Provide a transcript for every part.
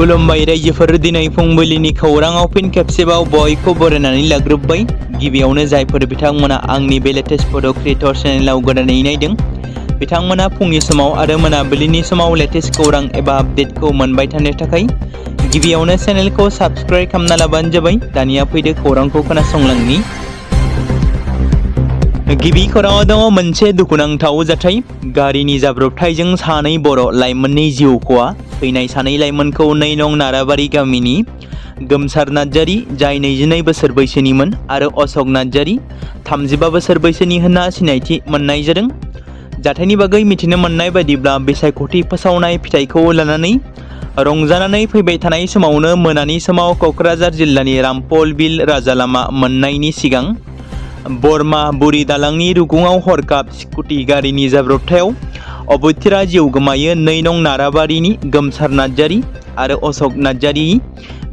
खुलुमबाय रायजोफोर, दिनै फुंबिलिनि खौराङाव फिन खेबसेबाव बयखौ बरायनानै लाग्रोबबाय। गिबियावनो जायफोर बिथांमोना आंनि बे लेटेस्ट बड' क्रिएटर चेनेलाव गोदानै नायदों, बिथांमोना फुंनि समाव आरो मोनाबिलिनि समाव लेटेस्ट खौरां एबा आपडेटखौ मोनबाय थानो थाखाय गिबियावनो चेनेलखौ साबस्क्राइब खालामना लाबानो जाबाय। दानिया फैदो खौरांखौ खोनासंलांनि। गिबि खौराङाव दङ मोनसे दुखुनांथाव जाथाय। गारिनि जाब्रबथायजों सानै बर' लाइमोननि जिउ खहा। थैनाय सानै लाइमोनखौ 2 नं नाराबारि गामिनि गोमसार नार्जारी, जाय 22 बोसोर बैसोनिमोन, आरो अशोक नार्जारी, 35 बोसोर बैसोनि होनना सिनायथि मोननाय जादों। जाथायनि बागै मिथिनो मोननाय बायदिब्ला बिसायख'थि फोसावनाय फिथाइखौ लानानै रंजानानै फैबाय थानाय समावनो मोनानि समाव क'क्राझार जिल्लानि रामफल बिल राजा लामा मोननायनि सिगां बरमा बुरि दालांनि रुगुङाव हरखाब स्कुटि गारिनि जाब्रबथायाव अबथिरा जिउ गोमायो। 2 नं नाराबारिनि गोमसार नार्जारी आरो अशोक नार्जारी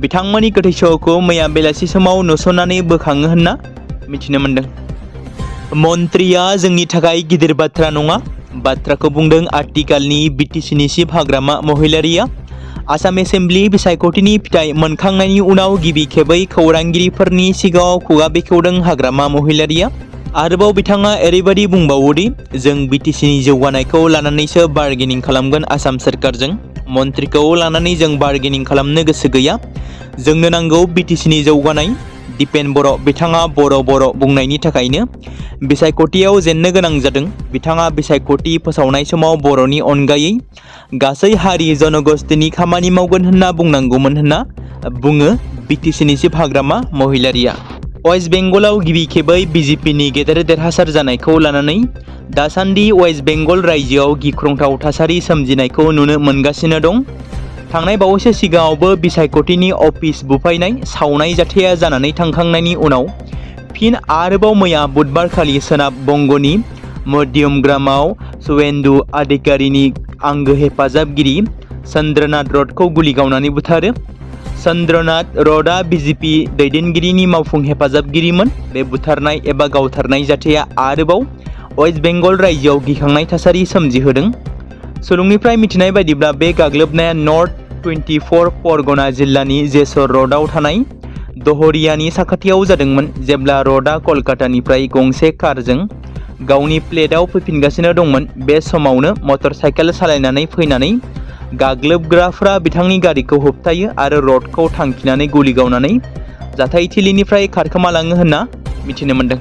बिथांमोननि गोथै सह'खौ मैया बेलासि समाव नुसननानै बोखाङो होनना मिथिनो मोनदों। मन्त्रिया जोंनि थाखाय गिदिर बाथ्रा नङा, बाथ्राखौ बुंदों आथिखालनि बिटिसिनि चिफ हाग्रामा महिलारिया। आसाम एसेम्बलि बिसायख'थिनि फिथाइ मोनखांनायनि उनाव गिबि खेबै खौरांगिरिफोरनि सिगाङाव खुगा बेखेवदों हाग्रामा महिलारिया। आरोबाव बिथाङा ओरैबायदि बुंबावोदि, जों बिटिसिनि जौगानायखौ लानानैसो बार्गेनिं खालामगोन आसाम सोरखारजों। मन्त्रिखौ लानानै जों बार्गेनिं खालामनो गोसो गैया। जोंनो नांगौ बिटिसिनि जौगानाय। दिपेन बर' बिथाङा बर' बुंनायनि थाखायनो बिसायख'थियाव जेननो गोनां जादों। बिथाङा बिसायख'थि फोसावनाय समाव बर'नि अनगायै गासै हारि जनगोष्ठीनि खामानि मावगोन होनना बुंनांगौमोन होनना बुङो बिटिसिनि चिफ हाग्रामा महिलारिया। वेस्ट बेंगलाव गिबि खेबै बिजेपिनि गेदेर देरहासार जानायखौ लानानै दासान्दि वेस्ट बेंगल रायजोआव गिख्रंथाव थासारि सोमजिनायखौ नुनो मोनगासिनो दं। थांनाय बावैसो सिगाङावबो बिसायख'थिनि अफिस बुफायनाय सावनाय जाथाया जानानै थांखांनायनि उनाव फिन आरोबाव मैया बुधबारखालि सोनाब बंग'नि मध्यमग्रामाव सुवेन्दु अधिकारीनि आंगो हेफाजाबगिरि चन्द्रनाथ रथखौ गुलि गावनानै बुथारो। चन्द्रनाथ रथआ बिजेपि दैदेनगिरिनि मावफुं हेफाजाबगिरिमोन। बे बुथारनाय एबा गावथारनाय जाथाया आरोबाव वेस्ट बेंगल रायजोआव गिखांनाय थासारि सोमजिहोदों। सुलुंनिफ्राय मिथिनाय बायदिब्ला बे गाग्लोबनाया नर्थ 24 परगना जिल्लानि जेसर र'डआव थानाय दहरियानि साखाथियाव जादोंमोन, जेब्ला रथआ कलकातानिफ्राय गंसे कारजों गावनि प्लेटआव फैफिनगासिनो दंमोन। बे समावनो मटर साइकेल सालायनानै फैनानै गाग्लोबग्राफ्रा बिथांनि गारिखौ होबथायो आरो रथखौ थांखिनानै गुलि गावनानै जाथायथिलिनिफ्राय खारखोमालाङो होनना मिथिनो मोनदों।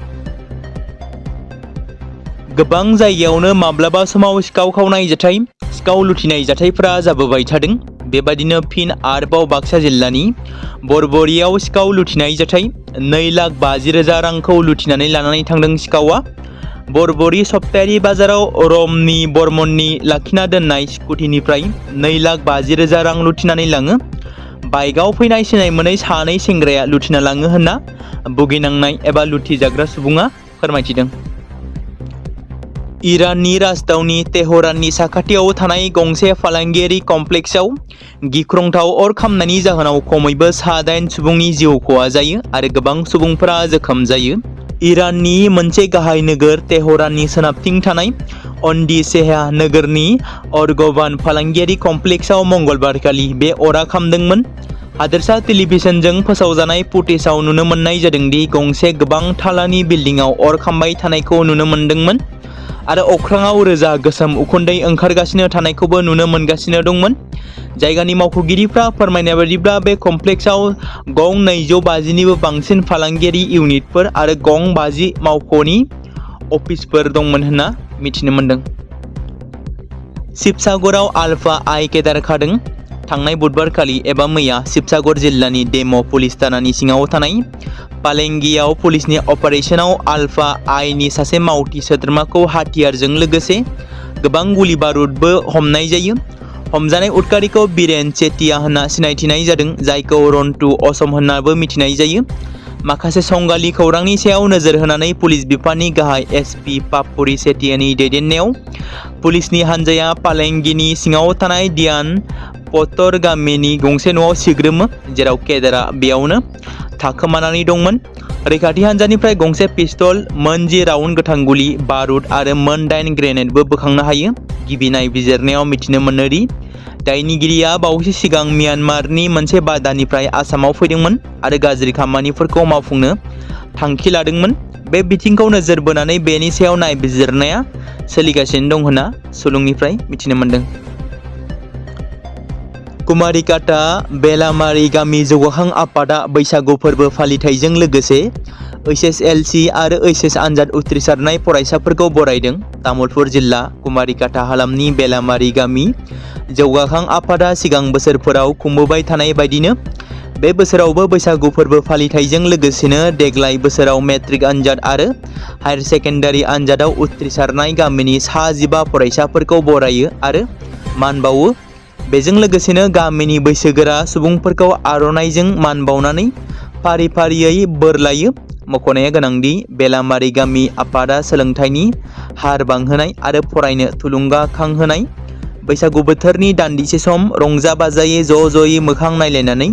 गोबां जायगायावनो माब्लाबा समाव सिखाव खावनाय जाथाय, सिखाव लुथिनाय जाथायफोरा जाबोबाय थादों। बेबादिनो फिन आरोबाव बाक्सा जिल्लानि बरबरियाव सिखाव लुथिनाय जाथाय। 2,50,000 रांखौ लुथिनानै लानानै थांदों सिखावा। बरबरि सप्तायारि बाजाराव रमनि बर्मननि लाखिना दोननाय स्कुटिनिफ्राय 2,50,000 रां लुथिनानै लाङो। बाइकआव फैनाय सिनाय मोनै सानै सेंग्राया लुथिना लाङो होनना भुगिनांनाय एबा लुथिजाग्रा सुबुङा फोरमायथिदों। इराननि राजथावनि तेहराननि साखाथियाव थानाय गंसे फालांगियारि कमप्लेक्सआव गिख्रंथाव अर खामनायनि जाहोनाव खमैबो 8 सुबुंनि जिउ खहा जायो आरो गोबां सुबुंफोरा जोखोम जायो। इराननि मोनसे गाहाय नोगोर तेहराननि सोनाबथिं थानाय अन्दिसेहा नोगोरनि अर्गभान फालांगियारि कमप्लेक्सआव मंगलबारखालि बे अरा खामदोंमोन। हादोरसा टेलिभिजनजों फोसावजानाय फुटेजाव नुनो मोननाय जादोंदि गंसे गोबां थालानि बिल्डिंआव अर खामबाय थानायखौ नुनो मोनदोंमोन आरो अख्राङाव रोजा गोसोम उखुन्दै ओंखारगासिनो थानायखौबो नुनो मोनगासिनो दंमोन। जायगानि मावख'गिरिफ्रा फोरमायनाय बायदिब्ला बे कमप्लेक्सआव गं 250निबो बांसिन फालांगियारि इउनिटफोर आरो गं 50 मावख'नि अफिसफोर दंमोन होनना मिथिनो मोनदों। शिबसागराव आल्फा आइ केदार खादों। थांनाय बुधबारखालि एबा मैया शिबसागर जिल्लानि डेम' पुलिस थानानि सिङाव थानाय पालेंगियाव पुलिसनि अपारेशनाव आल्फा आइनि सासे मावथि सोद्रोमाखौ हाथियारजों लोगोसे गोबां गुलि बारुदबो हमनाय जायो। हमजानाय उदखारिखौ बिरेन चेटिया होनना सिनायथिनाय जादों, जायखौ रन्टु असम होननाबो मिथिनाय जायो। माखासे संगालि खौरांनि सायाव नोजोर होनानै पुलिस बिफाननि गाहाय एसपि पापुरी सेटियानि दैदेननायाव पुलिसनि हानजाया पालेंगिनि सिङाव थानाय दियान पतर गामिनि गंसे न'आव सिग्रोमो, जेराव केदारा बेयावनो थाखोमानानै दंमोन। रैखाथि हानजानिफ्राय गंसे पिस्तल, मोन 10 राउन्ड गोथां गुलि बारुद आरो मोन 8 ग्रेनेडबो बोखांनो हायो। गिबि नायबिजिरनायाव मिथिनो मोनोदि दायनिगिरिया बावैसो सिगां म्यानमारनि मोनसे बादानिफ्राय आसामाव फैदोंमोन आरो गाज्रि खामानिफोरखौ मावफुंनो थांखि लादोंमोन। बे बिथिंखौ नोजोर बोनानै बेनि सायाव नायबिजिरनाया सोलिगासिनो दं होनना सुलुंनिफ्राय मिथिनो मोन्दों। कुमारिकाटा बेलामारि गामि जौगाखां आफादा बैसागु फोरबो फालिथायजों लोगोसे HSLC आरो HS आनजाद उथ्रिसारनाय फरायसाफोरखौ बरायदों। तामुलपुर जिल्ला कुमारिकाटा हालामनि बेलामारि गामि जौगाखां आफादा सिगां बोसोरफोराव खुंबोबाय थानाय बायदिनो बे बोसोरावबो बैसागु फोरबो फालिथायजों लोगोसेनो देग्लाय बोसोराव मेट्रिक आनजाद आरो हायर सेकेन्डारि आनजादाव उथ्रिसारनाय गामिनि सा 15 फरायसाफोरखौ बरायो आरो मान बावो। बेजों लोगोसेनो गामिनि बैसोगोरा सुबुंफोरखौ आर'नाइजों मान बावनानै फारि फारियै बोर लायो। मख'नाया गोनांदि बेलामारि गामि आफादा सोलोंथाइनि हार बांहोनाय आरो फरायनो थुलुंगाखांहोनाय, बैसागु बोथोरनि दान्दिसे सम रंजा बाजायै ज'-ज'यै मोखां नायलायनानै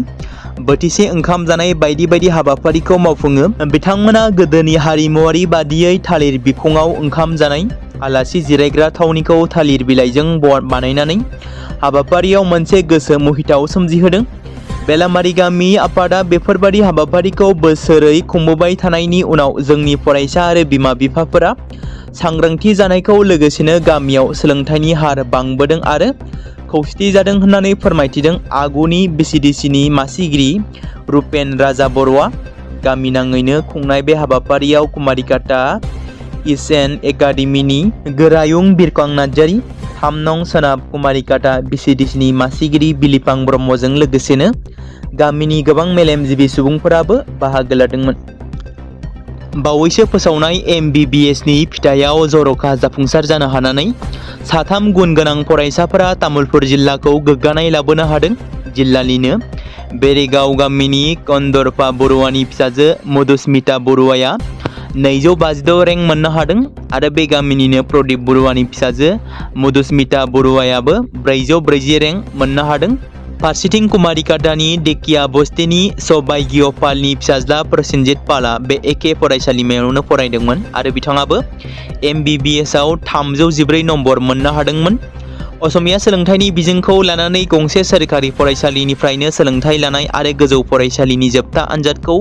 बोथिसे ओंखाम जानाय बायदि बायदि हाबाफारिखौ मावफुङो। बिथांमोना गोदोनि हारिमुवारि बादियै थालिर बिखङाव ओंखाम जानाय, आलासि जिरायग्रा थावनिखौ थालिर बिलाइजों बानायनानै हाबाफारियाव मोनसे गोसो मुहिथाव सोमजिहोदों। बेलामारि गामि आफादा बेफोरबादि हाबाफारिखौ बोसोरै खुंबोबाय थानायनि उनाव जोंनि फरायसा आरो बिमा बिफाफोरा सांग्रांथि जानायखौ लोगोसेनो गामियाव सोलोंथाइनि हार बांबोदों आरो खौसेथि जादों होननानै फोरमायथिदों आगुनि BCDCनि मासिगिरि रुपेन राजा बर'आ। गामि नाङैनो खुंनाय बे हाबाफारियाव कुमारिकाटा इसेन एकाडेमिनि गोरायुं बिरखां नार्जारि, 3 नं सोनाब कुमारिकाटा BCDCनि मासिगिरि बिलिफां ब्रह्मजों लोगोसेनो गामिनि गोबां मेलेमजिबि सुबुंफोराबो बाहागो लादोंमोन। बावैसो फोसावनाय MBBSनि फिथाइयाव जर'खा जाफुंसार जानो हानानै 3 गुन गोनां फरायसाफोरा तामुलपुर जिल्लाखौ गोग्गानाय लाबोनो हादों। जिल्लानिनो बेरेगाव गामिनि कन्दरफा बरुवानि फिसाजो मधुस्मिता बरुवाया 256 रेंक मोननो हादों आरो बे गामिनिनो प्रदीप बरुवानि फिसाजो मधुस्मिता बरुवायाबो 440 रेंक मोननो हादों। फारसेथिं कुमारिकाटानि डेकिया बस्तिनि सौभाग्य पालनि फिसाज्ला प्रसेनजित पालआ बे एखे फरायसालिमायावनो फरायदोंमोन आरो बिथाङाबो MBBSआव 314 नम्बर मोननो हादोंमोन। असमिया सोलोंथाइनि बिजोंखौ लानानै गंसे सोरखारि फरायसालिनिफ्रायनो सोलोंथाइ लानाय आरो गोजौ फरायसालिनि जोबथा आनजादखौ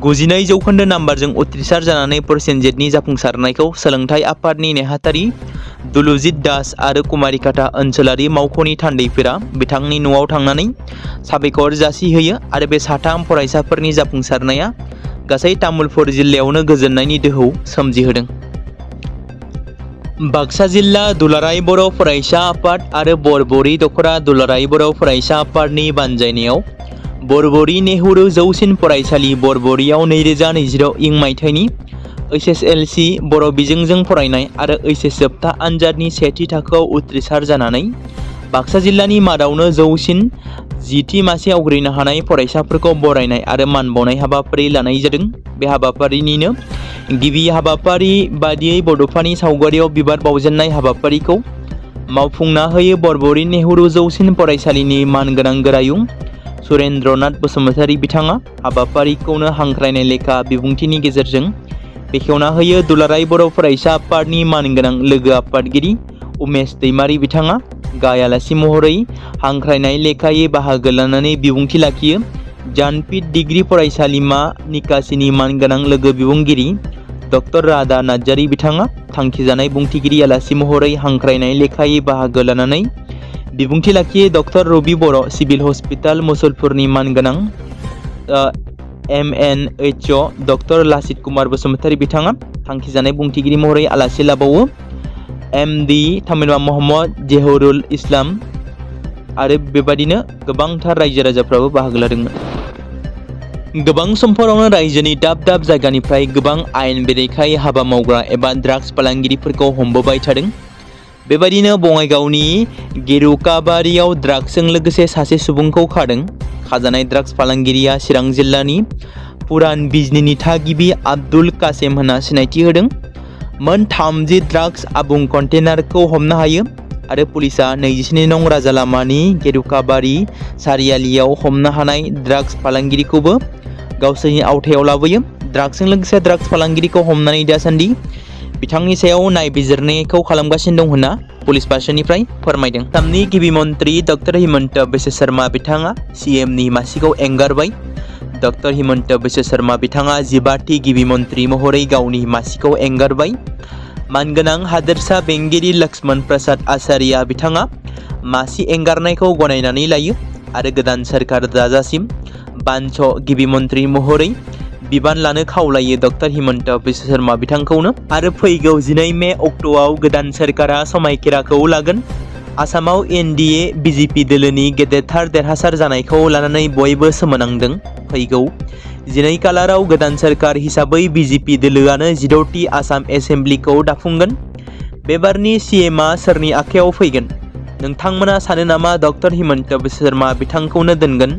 92 जौखोन्दो नाम्बारजों उथ्रिसार जानानै प्रसेनजितनि जाफुंसारनायखौ सोलोंथाइ आफादनि नेहाथारि दुलुजित दास आरो कुमारिकाटा ओनसोलारि मावख'नि थान्दैफोरा बिथांनि न'आव थांनानै साबायखर जासिहोयो आरो बे 3 फरायसाफोरनि जाफुंसारनाया गासै तामुलपुर जिल्लायावनो गोजोननायनि दोहौ सोमजिहोदों। बाक्सा जिल्ला दुलाराय बर' फरायसा आफाद आरो बरबरि दख'रा दुलाराय बर' फरायसा आफादनि बानजायनायाव बरबरि नेहुरु जौसिन फरायसालि बरबरियाव 2020 इं मायथाइनि HSLC बर' बिजोंजों फरायनाय आरो HS जोबथा आनजादनि सेथि थाखोआव उथ्रिसार जानानै बाक्सा जिल्लानि मादावनो जौसिन 10थि मासि आवग्रिनो हानाय फरायसाफोरखौ बरायनाय आरो मान बावनाय हाबाफारि लानाय जादों। बे हाबाफारिनिनो गिबि हाबाफारि बादियै बड'फानि सावगारियाव बिबार बावजेननाय हाबाफारिखौ मावफुंना होयो बरबरि नेहुरु जौसिन फरायसालिनि मानगोनां गोरायुं सुरेन्द्रनाथ बसुमतारी बिथाङा। हाबाफारिखौनो हांख्रायनाय लेखा बिबुंथिनि गेजेरजों बेखेवना होयो दुलाराय बर' फरायसा आफादनि मानगोनां लोगो आफादगिरि उमेश दैमारी बिथाङा। गाहाय आलासि महरै हांख्रायनाय लेखायै बाहागो लानानै बिबुंथि लाखियो ज्ञानपीठ डिग्री फरायसालिमा निकासिनि मानगोनां लोगो बिबुंगिरि डक्टर राधा नार्जारि बिथाङा। थांखिजानाय बुंथिगिरि आलासि महरै हांख्रायनाय लेखायै बाहागो लानानै बिबुंथि लाखियो डक्टर रबि बर' सिभिल हस्पिटाल मुसलपुरनि मानगोनां MNHO डक्टर लासित कुमार बसुमतारी बिथाङा। थांखिजानाय बुंथिगिरि महरै आलासि लाबावो MD तामिलवा मोहम्मद जेहुरुल इस्लाम आरो बेबादिनो गोबांथार रायजो राजाफ्राबो बाहागो लादोंमोन। गोबां समफोरावनो रायजोनि दाब दाब जायगानिफ्राय गोबां आयेन बेरेखायै हाबा मावग्रा एबा ड्राग्स फालांगिरिफोरखौ हमबोबाय थादों। बेबादिनो बङाइगावनि गेरुकाबारियाव ड्राग्सजों लोगोसे सासे सुबुंखौ खादों। खाजानाय ड्राग्स फालांगिरिया चिरां जिल्लानि पुरान बिजनीनि थागिबि आब्दुल कासेम होनना सिनायथि होदों। मोन 30 ड्राग्स आबुं कन्टेनारखौ हमनो हायो आरो पुलिसा 24 नं राजा लामानि गेरुकाबारि सारियालियाव हमनो हानाय ड्राग्स फालांगिरिखौबो गावसोरनि आवथायाव लाबोयो। ड्राग्सजों लोगोसे ड्राग्स फालांगिरिखौ हमनानै दासान्दि बिथांनि सायाव नायबिजिरनायखौ खालामगासिनो दं होनना पुलिस फारसेनिफ्राय फोरमायदों। आसामनि गिबि मन्त्रि डक्टर हिमन्त बिश्व शर्मा बिथाङा CMनि मासिखौ एंगारबाय। डक्टर हिमन्त बिश्व शर्मा बिथाङा 15थि गिबि मन्त्रि महरै गावनि मासिखौ एंगारबाय। मानगोनां हादोरसा बेंगिरि लक्ष्मण प्रसाद आचार्यआ बिथाङा मासि एंगारनायखौ गनायनानै लायो आरो गोदान सोरखार दाजासिम बान्स गिबि मन्त्रि महरै बिबान लानो खावलायो डक्टर हिमन्त बिश्व शर्मा बिथांखौनो। आरो फैगौ 12 मे अक्ट'आव गोदान सोरखारा समायखिराखौ लागोन। आसामाव NDA BJP दोलोनि गेदेरथार देरहासार जानायखौ लानानै बयबो सोमोनांदों। फैगौ 12 खालाराव गोदान सोरखार हिसाबै BJP दोलोआनो 16थि आसाम एसेम्ब्लिखौ दाफुंगोन। बेबारनि CMआ सोरनि आखायाव फैगोन? नोंथांमोना सानो नामा डक्टर हिमन्त बिश्व शर्मा बिथांखौनो दोनगोन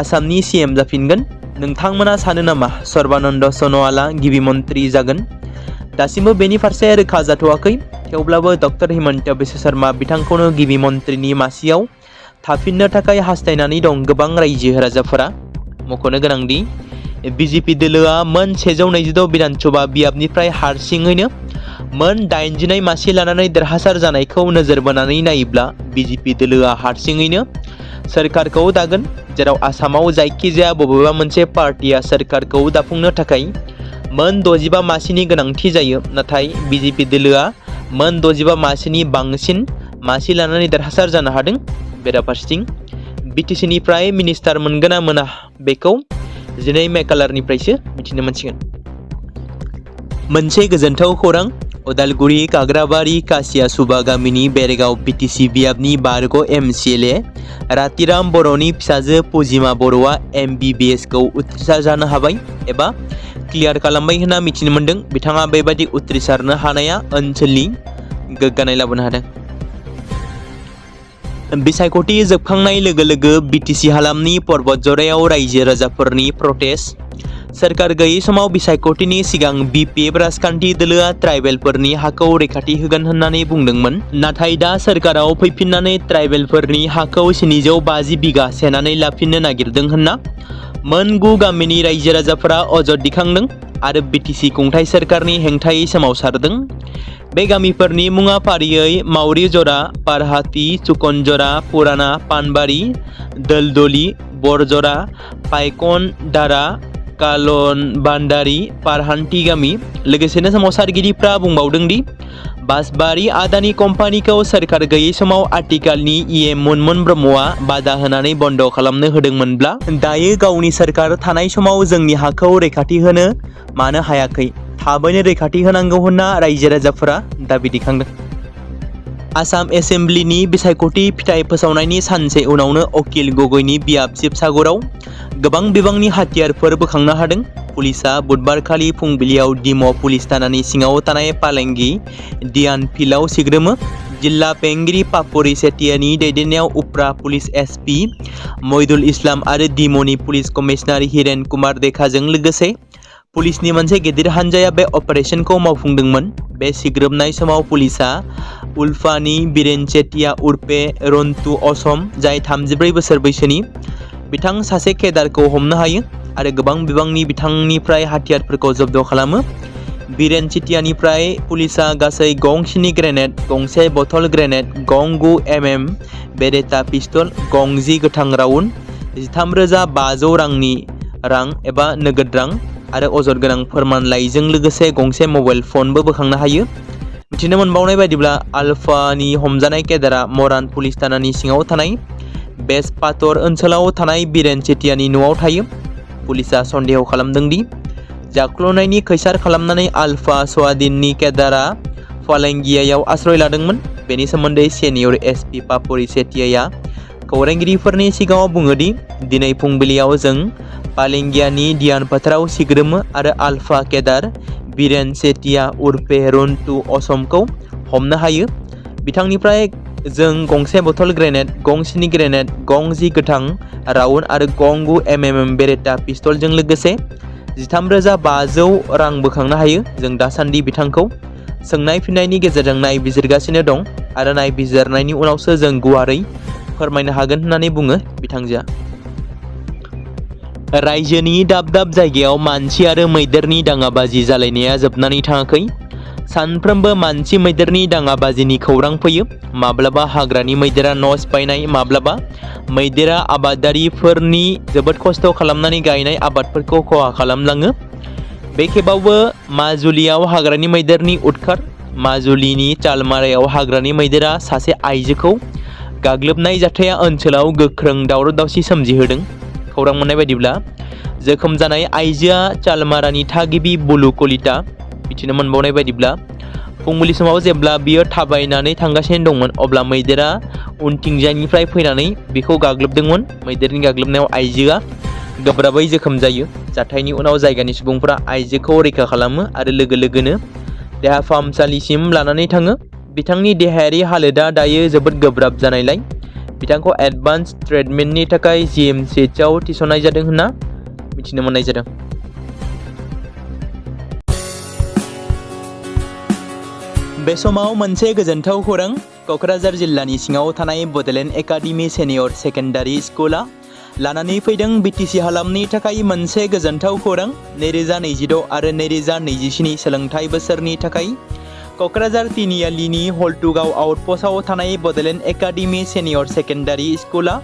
आसामनि CM जाफिनगोन? नोंथांमोना सानो नामा सर्बानन्द सन'वालआ गिबि मन्त्रि जागोन? दासिमबो बेनि फारसे रोखा जाथ'वाखै। थेवब्लाबो डक्टर हिमन्त बिश्व शर्मा बिथांखौनो गिबि मन्त्रिनि मासियाव थाफिननो थाखाय हास्थायनानै दं गोबां रायजो राजाफोरा। मख'नो गोनांदि BJP दोलोआ मोन 126 बिधानसभा बियाबनिफ्राय हारसिङैनो मोन 89 मासि लानानै देरहासार जानायखौ नोजोर बोनानै नायोब्ला BJP दोलोआ हारसिङैनो सोरखारखौ दागोन, जेराव आसामाव जायखिजाया बबेबा मोनसे पार्टिया सोरखारखौ दाफुंनो थाखाय मोन 65 मासिनि गोनांथि जायो। नाथाय BJP दोलोआ मोन 65 मासिनि बांसिन मासि लानानै देरहासार जानो हादों। बेराफारसेथिं BTCनिफ्राय मिनिस्टार मोनगोन ना मोना बेखौ 12 मे खालारनिफ्रायसो मिथिनो मोनसिगोन। मोनसे गोजोनथाव खौरां। उदालगुरि काग्राबारि कासियासुबा गामिनि बेरगाव BTC बियाबनि बारग' MCLA रातिराम बर'नि फिसाजो पुजिमा बर'आ MBBS खौ उथ्रिसार जानो हाबाय एबा क्लियार खालामबाय होनना मिथिनो मोन्दों। बिथाङा बेबायदि उथ्रिसारनो हानाया ओनसोलनि गोग्गानाय लाबोनो हादों। बिसायख'थि जोबखांनाय लोगो लोगो BTC हालामनि पर्बतझरायाव रायजो राजाफोरनि प्रटेस्ट। सोरखार गैयै समाव बिसायख'थिनि सिगां BPF राजखान्थि दोलोआ ट्राइबेलफोरनि हाखौ रैखाथि होगोन होननानै बुंदोंमोन। नाथाय दा सोरखाराव फैफिननानै ट्राइबेलफोरनि हाखौ 750 बिगा सेनानै लाफिननो नागिरदों होनना मोन 9 गामिनि रायजो राजाफोरा अजद दिखांदों आरो BTC खुंथाय सोरखारनि हेंथायै सोमावसारदों। बे गामिफोरनि मुङा फारियै मावरिजरा, पारहाति, चुकनजरा, पुराना, पानबारि, दलदली, बरजरा, पाइकन, दारा, कालनबान्दारि, पारहान्थि गामि। लोगोसेनो सोमावसारगिरिफ्रा बुंबावदों दि बासबारि आदानि कम्पानिखौ सोरखार गैयै समाव आथिखालनि EM मुनमुन ब्रह्मआ बादा होनानै बन्द खालामनो होदोंमोनब्ला दायो गावनि सोरखार थानाय समाव जोंनि हाखौ रैखाथि होनो मानो हायाखै? थाबैनो रैखाथि होनांगौ होनना रायजो राजाफोरा दाबि दिखांदों। आसाम एसेम्ब्लिनि बिसायख'थि फिथाइ फोसावनायनि सानसे उनावनो अकिल गगैनि बियाब शिबसागराव गोबां बिबांनि हाथियारफोर बोखांनो हादों। पुलिसआ बुधबारखालि फुंबिलियाव डिम' पुलिस थानानि सिङाव थानाय पालेंगि दियान फिल्डआव सिग्रोमो। जिल्ला बेंगिरि पापरि सेटियानि दैदेननायाव उफ्रा पुलिस SP मइदुल इस्लाम आरो डिम'नि पुलिस कमिशनार हिरेन कुमार देखाजों लोगोसे पुलिसनि मोनसे गिदिर हानजाया बे अपारेशनखौ मावफुंदोंमोन। बे सिग्रोमनाय समाव पुलिसआ ULFAनि बिरेन चेटिया उर्फे रन्टु असम, जाय 34 बोसोर बैसोनि, बिथां सासे केडारखौ हमनो हायो आरो गोबां बिबांनि बिथांनिफ्राय हाथियारफोरखौ जब्द खालामो। बिरेन चेटियानिफ्राय पुलिसआ गासै गं 7 ग्रेनेड, गंसे बथल ग्रेनेड, गं 9 mm बेरेटा पिस्तल, गं 10 गोथां राउन्ड, 13,500 रांनि रां एबा नोगोद रां आरो अजद गोनां फोरमानलाइजों लोगोसे गंसे मबाइल फनबो बोखांनो हायो। मिथिनो मोनबावनाय बायदिब्ला ULFAनि हमजानाय केडारा मरान पुलिस थानानि सिङाव थानाय बेजपातर ओनसोलाव थानाय बिरेन चेटियानि न'आव थायो। पुलिसआ सन्देह खालामदों दि जाख्ल'नायनि खैसार खालामनानै ULFA स्वाधीननि केडारा फालेंगियायाव आश्रय लादोंमोन। बेनि सोमोन्दै सेनियर SP पापरि सेटियाया खौरांगिरिफोरनि सिगाङाव बुङो दि दिनै फुंबिलियाव जों पालेंगियानि दियान फोथाराव सिग्रोमो आरो ULFA केडार बिरेन चेटिया उर्फे रन्टु असमखौ हमनो हायो। बिथांनिफ्राय जों गंसे बथल ग्रेनेड, गं 7 ग्रेनेड, गं 10 गोथां राउन्ड आरो गं 9 mm बेरेटा पिस्तलजों लोगोसे 13,500 रां बोखांनो हायो। जों दासान्दि बिथांखौ सोंनाय फिननायनि गेजेरजों नायबिजिरगासिनो दं आरो नायबिजिरनायनि उनावसो जों गुवारै फोरमायनो हागोन होननानै बुङो बिथांजोआ। रायजोनि दाब दाब जायगायाव मानसि आरो मैदेरनि दाङाबाजि जालायनाया जोबनानै थाङाखै। सानफ्रोमबो मानसि मैदेरनि दाङाबाजिनि खौरां फैयो। माब्लाबा हाग्रानि मैदेरा न' सिफायनाय, माब्लाबा मैदेरा आबादारिफोरनि जोबोद खस्थ' खालामनानै गायनाय आबादफोरखौ खहा खालामलाङो। बे खेबावबो माजुलियाव हाग्रानि मैदेरनि उदखार। माजुलिनि चालमारायाव हाग्रानि मैदेरा सासे आइजोखौ गाग्लोबनाय जाथाया ओनसोलाव गोख्रों दावराव-दावसि सोमजिहोदों। खौरां मोननाय बायदिब्ला जोखोम जानाय आइजोआ चालमारानि थागिबि बुलु कलिता। मिथिनो मोनबावनाय बायदिब्ला फुंबिलि समाव जेब्ला बियो थाबायनानै थांगासिनो दंमोन अब्ला मैदेरा उनथिंजायनिफ्राय फैनानै बिखौ गाग्लोबदोंमोन। मैदेरनि गाग्लोबनायाव आइजोआ गोब्राबै जोखोम जायो। जाथायनि उनाव जायगानि सुबुंफोरा आइजोखौ रैखा खालामो आरो लोगो लोगोनो देहा फाहामसालिसिम लानानै थाङो। बिथांनि देहायारि हालोदा दायो जोबोद गोब्राब जानायलाय बिथांखौ एडभान्स ट्रिटमेन्टनि थाखाय GMCHआव थिसननाय जादों होनना मिथिनो मोननाय जादों। बे समाव मोनसे गोजोनथाव खौरां। क'क्राझार जिल्लानि सिङाव थानाय बड'लेण्ड एकाडेमि सेनियर सेकेन्डारि स्कुला लानानै फैदों BTC हालामनि थाखाय मोनसे गोजोनथाव खौरां। 2026 आरो 2027 सोलोंथाइ बोसोरनि थाखाय क'क्राझार तिनिआलिनि हल्टुगाव आउटपस्टआव थानाय बड'लेण्ड एकाडेमि सेनियर सेकेन्डारि स्कुला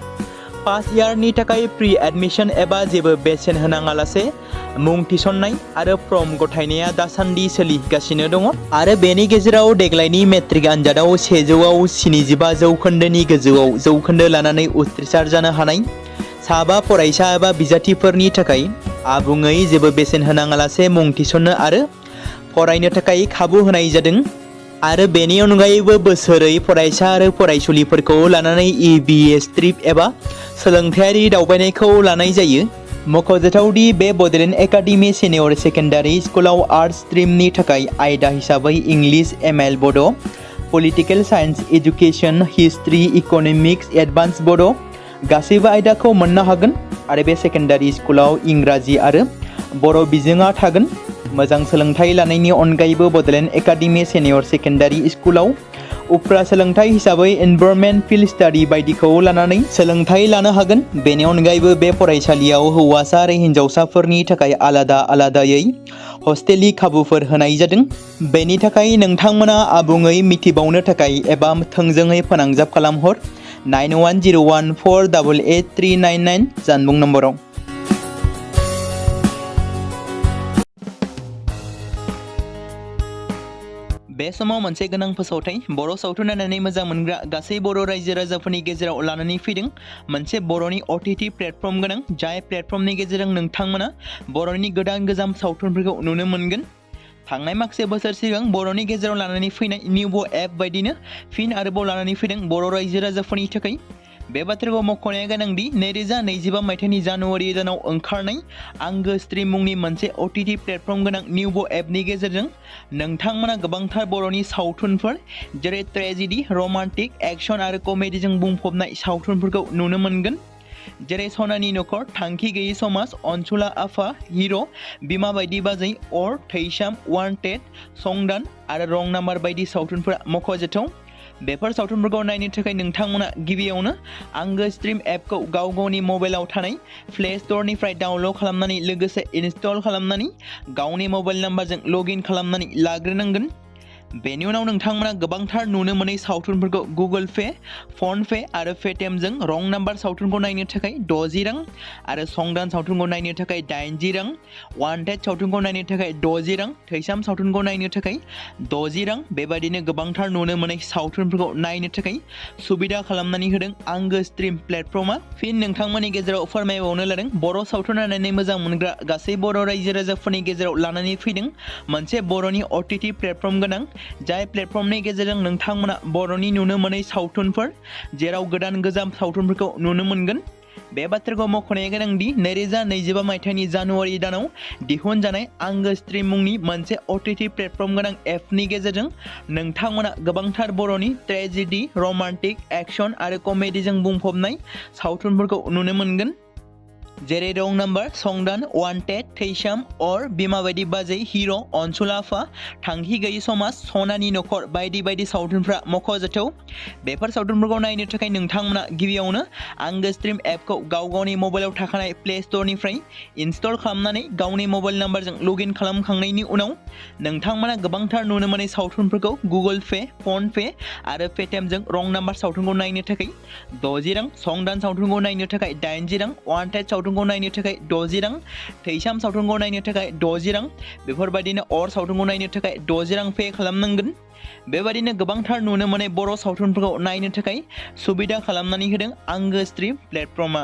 फार्स्ट इयारनि थाखाय प्रि एडमिशन एबा जेबो बेसेन होनाङालासे मुं थिसननाय आरो फर्म गथायनाया दासान्दि सोलिगासिनो दङ आरो बेनि गेजेराव देग्लायनि मेट्रिक आनजादाव 100आव 75 जौखोन्दोनि गोजौआव जौखोन्दो लानानै उथ्रिसार जानो हानाय साबा फरायसा एबा बिजाथिफोरनि थाखाय आबुङै जेबो बेसेन होनाङालासे मुं थिसननो आरो फरायनो थाखाय खाबु होनाय जादों आरो बेनि अनगायैबो बोसोरै फरायसा आरो फरायसुलिफोरखौ लानानै EBS ट्रिप एबा सोलोंथायारि दावबायनायखौ लानाय जायो। मख'जाथावदि बे बड'लेण्ड एकाडेमि सेनियर सेकेन्डारि स्कुलाव आर्ट्स स्ट्रिमनि थाखाय आयदा हिसाबै इंलिश, ML बड', political science, education, history, economics, advance बड' गासैबो आयदाखौ मोननो हागोन आरो बे सेकेन्डारि स्कुलाव इंराजि आरो बर' बिजोङा थागोन। मोजां सोलोंथाइ लानायनि अनगायैबो बड'लेण्ड एकाडेमि सेनियर सेकेन्डारि स्कुलाव उफ्रा सोलोंथाइ हिसाबै एनभायरनमेन्ट, फिल्ड स्टाडि बायदिखौ लानानै सोलोंथाइ लानो हागोन। बेनि अनगायैबो बे फरायसालियाव हौवासा आरो हिन्जावसाफोरनि थाखाय आलादा आलादायै हस्टेलनि खाबुफोर होनाय जादों। बेनि थाखाय नोंथांमोना आबुङै मिथिबावनो थाखाय एबा थोंजोङै फोनांजाब खालामहर 9101488399 जानबुं नम्बराव। बे समाव मोनसे गोनां फोसावथाय बर' सावथुन नायनानै मोजां मोनग्रा गासै बर' रायजो राजाफोरनि गेजेराव लानानै फैदों मोनसे बर'नि OTT प्लेटफर्म गोनां, जाय प्लेटफर्मनि गेजेरजों नोंथांमोना बर'नि गोदान गोजाम सावथुनफोरखौ नुनो मोनगोन। थांनाय माखासे बोसोर सिगां बर'नि गेजेराव लानानै फैनाय निउबो एप बायदिनो फिन आरोबाव लानानै फैदों बर' रायजो राजाफोरनि थाखाय। बे बाथ्राखौ मख'नाया गोनांदि 2025 मायथाइनि जानुवारि दानाव ओंखारनाय आंगो स्ट्रिम मुंनि मोनसे OTT प्लेटफर्म गोनां निउबो एपनि गेजेरजों नोंथांमोना गोबांथार बर'नि सावथुनफोर जेरै ट्रेजेडि, रमान्टिक, एक्शन आरो कमेडिजों बुंफबनाय सावथुनफोरखौ नुनो मोनगोन। जेरै सनानि नखर, थांखि गैयै समाज, अनसुला आफा, हिर', बिमा बायदि बाजै, अर, थैसाम, वान्टेड, संदान आरो रं नाम्बार बायदि सावथुनफोरा मख'जाथाव। बेफोर सावथुनफोरखौ नायनो थाखाय नोंथांमोना गिबियावनो आंगो स्ट्रिम एपखौ गाव गावनि मबाइलाव थानाय प्ले स्ट'रनिफ्राय डाउनल'ड खालामनानै लोगोसे इनस्टल खालामनानै गावनि मबाइल नाम्बारजों लगइन खालामनानै लाग्रोनांगोन। बेनि उनाव नोंथांमोना गोबांथार नुनो मोनै सावथुनफोरखौ गुगोल पे, फन पे आरो पेटिएमजों रं नाम्बार सावथुनखौ नायनो थाखाय 60 रां आरो संदान सावथुनखौ नायनो थाखाय 80 रां, वान्टेड सावथुनखौ नायनो थाखाय 60 रां, थैसाम सावथुनखौ नायनो थाखाय 60 रां बेबायदिनो गोबांथार नुनो मोनै सावथुनफोरखौ नायनो थाखाय सुबिदा खालामनानै होदों आंगो स्ट्रिम प्लेटफर्मा। फिन नोंथांमोननि गेजेराव फोरमायबावनो लादों बर' सावथुन नायनानै मोजां मोनग्रा गासै बर' रायजो राजाफोरनि गेजेराव लानानै फैदों मोनसे बर'नि OTT प्लेटफर्म गोनां, जाय प्लेटफर्मनि गेजेरजों नोंथांमोना बर'नि नुनो मोनै सावथुनफोर जेराव गोदान गोजाम सावथुनफोरखौ नुनो मोनगोन। बे बाथ्राखौ मख'नाया गोनांदि 2025 मायथाइनि जानुवारि दानाव दिहुनजानाय आंगो स्ट्रिम मुंनि मोनसे OTT प्लेटफर्म गोनां एपनि गेजेरजों नोंथांमोना गोबांथार बर'नि ट्रेजेडि, रमान्टिक, एक्शन आरो कमेडिजों बुंफबनाय सावथुनफोरखौ नुनो मोनगोन। जेरै रं नाम्बार, संदान, वान्टेड, थैसाम, अर, बिमा बायदि बाजै, हिर', अनसुलाफा, थांखि गैयि समाज, सनानि नखर बायदि बायदि सावथुनफ्रा मख'जाथाव। बेफोर सावथुनफोरखौ नायनो थाखाय नोंथांमोना गिबियावनो आंगो स्ट्रिम एपखौ गावनि मबाइलाव थाखानाय प्ले स्ट'रनिफ्राय इनस्टल खालामनानै गावनि मबाइल नाम्बारजों लगइन खालामखांनायनि उनाव नोंथांमोना गोबांथार नुनो मोननाय सावथुनफोरखौ गुगोल पे, फन पे आरो पेटिएमजों रं नाम्बार सावथुनखौ नायनो थाखाय 60 रां, संदान सावथुनखौ नायनो थाखाय 80 रां, वान्टेड सावथुनखौ नायनो थाखाय 60 रां, थैसाम सावथुनखौ नायनो थाखाय 60 रां, बेफोरबायदिनो अर सावथुनखौ नायनो थाखाय 60 रां पे खालामनांगोन। बेबायदिनो गोबांथार नुनो मोननाय बर' सावथुनफोरखौ नायनो थाखाय सुबिदा खालामनानै होदों आंगो स्ट्रिम प्लेटफर्मआ।